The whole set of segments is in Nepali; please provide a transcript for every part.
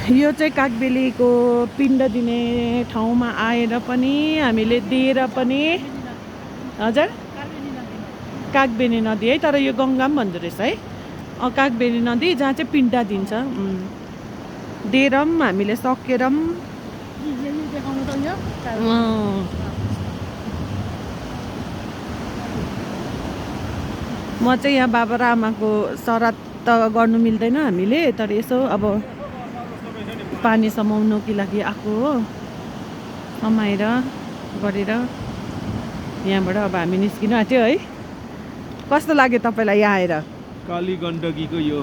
यो चाहिँ कागबेलीको पिण्ड दिने ठाउँमा आएर पनि हामीले दिएर पनि हजुर कागबेनी नदी है, तर यो गङ्गा पनि भन्दो रहेछ है। कागबेनी नदी जहाँ चाहिँ पिण्ड दिन्छ, दिएर पनि हामीले सकेर पनि म चाहिँ यहाँ बाबा र आमाको श्राद्ध त गर्नु मिल्दैन हामीले, तर यसो अब पानी समाउनुको लागि आएको हो, समाएर गरेर यहाँबाट अब हामी निस्किन आँट्यो है। कस्तो लाग्यो तपाईँलाई यहाँ आएर? काली गण्डकीको यो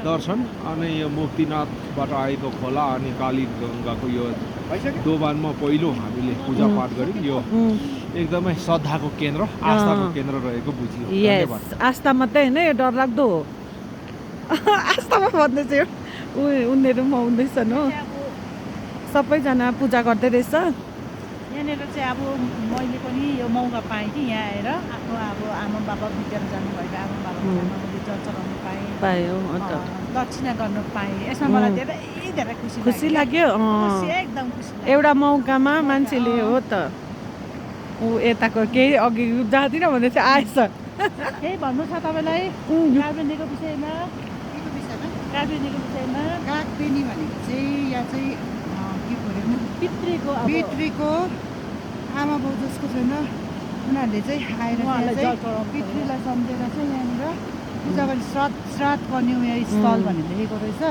दर्शन अनि यो मुक्तिनाथबाट आएको खोला अनि काली गङ्गाको यो दोभानमा पहिलो हामीले पूजा पाठ गऱ्यौँ। यो एकदमै श्रद्धाको केन्द्र, आस्थाको केन्द्र रहेको बुझियो। यस, आस्था मात्रै होइन, यो डरलाग्दो हो। आस्थामा भन्दैछ यो उनीहरू पनि आउँदैछन् हो, सबैजना पूजा गर्दै रहेछ। यहाँनिर चाहिँ अब मैले पनि यो मौका पाएँ कि यहाँ आएर आफ्नो अब आमा बाबा बितेर जानुभएको आमा बाबाको मैले जल चलाउनु पायो अन्त दक्षिणा गर्नु पाएँ। यसमा मलाई धेरै धेरै खुसी लाग्यो। एकदम खुसी। एउटा मौकामा मान्छेले हो त ऊ यताको केही अघि जाँदिनँ भन्दै चाहिँ आएछ। केही भन्नु छ तपाईँलाई कागबेनीको विषयमा? कागबेनीको विषयमा कागबेनी भनेको चाहिँ यहाँ चाहिँ के पऱ्यो पितृको आमा बाउ जसको छैन उनीहरूले चाहिँ आएर पितृलाई सम्झेर चाहिँ यहाँनिर पूजा गरी श्राद्ध गर्ने उयो स्थल भनेर लेखेको रहेछ,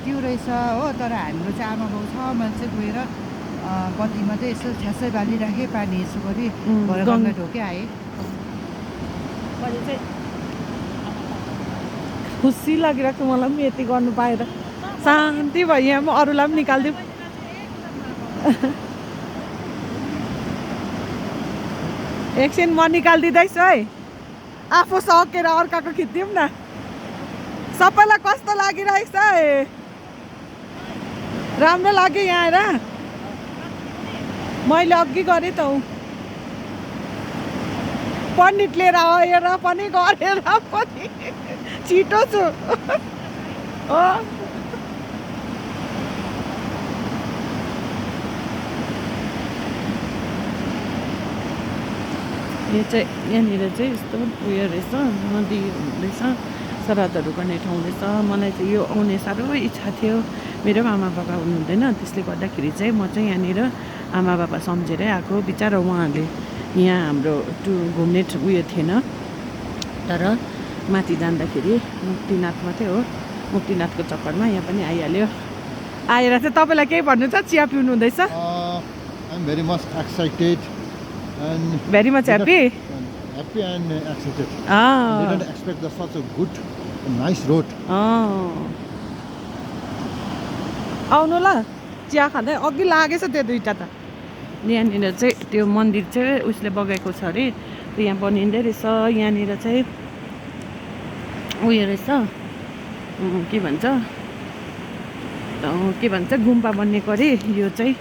त्यो रहेछ हो। तर हाम्रो चाहिँ आमा बाउ छ, मैले चाहिँ गएर बत्तीमा चाहिँ यसो छ्यासै बालिराखेँ, पानी यसो गरी भएर गङ्गा ढोके आएँ। खुसी लागिरहेको मलाई पनि यति गर्नु पाएर, शान्ति भयो। यहाँ पनि अरूलाई पनि निकालिदिउँ। एकछिन म निकालिदिँदैछु है, आफू सकेर अर्काको खिचिदिउँ न। सबैलाई कस्तो लागिरहेछ है? राम्रो लाग्यो यहाँ आएर? मैले अघि गरेँ त पण्डित लिएर आएर पनि गरेर पनि छिटो छु हो। यो चाहिँ यहाँनिर चाहिँ यस्तो उयो रहेछ, नदी रहेछ, श्राद्धहरू गर्ने ठाउँ रहेछ। मलाई चाहिँ यो आउने साह्रो इच्छा थियो, मेरो पनि आमा बाबा हुनुहुँदैन, त्यसले गर्दाखेरि चाहिँ म चाहिँ यहाँनिर आमा बाबा सम्झेरै आएको। बिचरा उहाँहरूले यहाँ हाम्रो घुम्ने उयो थिएन, तर माथि जाँदाखेरि मुक्तिनाथ मात्रै हो, मुक्तिनाथको चक्करमा यहाँ पनि आइहाल्यो। आएर चाहिँ तपाईँलाई केही भन्नु छ? चिया पिउनु हुँदैछ? Very much excited and very much happy and excited. Didn't expect such a good nice road. आउनु ल, चिया खाँदै अघि लागेछ त्यो दुईटा त। यहाँनिर चाहिँ त्यो मन्दिर चाहिँ उसले बगाएको छ अरे, यहाँ बनिँदै रहेछ। यहाँनिर चाहिँ उयो रहेछ, के भन्छ गुम्बा बनिएको अरे। यो चाहिँ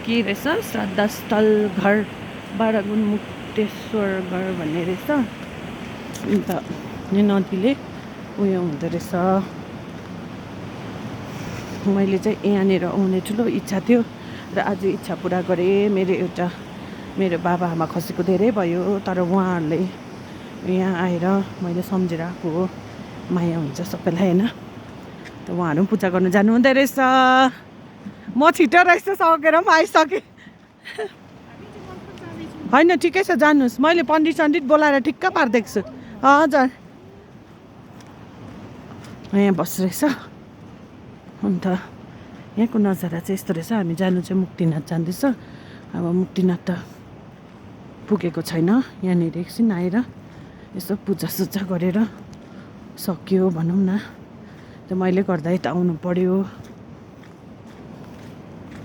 के रहेछ, श्रद्धास्थल घर बारागुन मुक्तेश्वर घर भन्ने रहेछ। अन्त यो नदीले उयो हुँदो रहेछ। मैले चाहिँ यहाँनिर आउने ठुलो इच्छा थियो र आज इच्छा पुरा गरेँ। मेरो बाबा आमा खसेको धेरै भयो, तर उहाँहरूले यहाँ आएर मैले सम्झेर आएको हो। माया हुन्छ सबैलाई होइन, त उहाँहरू पनि पूजा गर्नु जानु हुँदो रहेछ। म छिटो रहेछ, सकेर पनि आइसकेँ। होइन ठिकै छ, जानुहोस्। मैले पण्डित सण्डित बोलाएर ठिक्क पारिदिएको छु। हजुर, यहाँ बस्रहेछ। अन्त यहाँको नजारा चाहिँ यस्तो रहेछ। हामी जानु चाहिँ मुक्तिनाथ जाँदैछ। अब मुक्तिनाथ त पुगेको छैन, यहाँनिर एकछिन आएर यसो पूजासुजा गरेर सक्यो भनौँ न। त मैले गर्दा त आउनु पर्यो।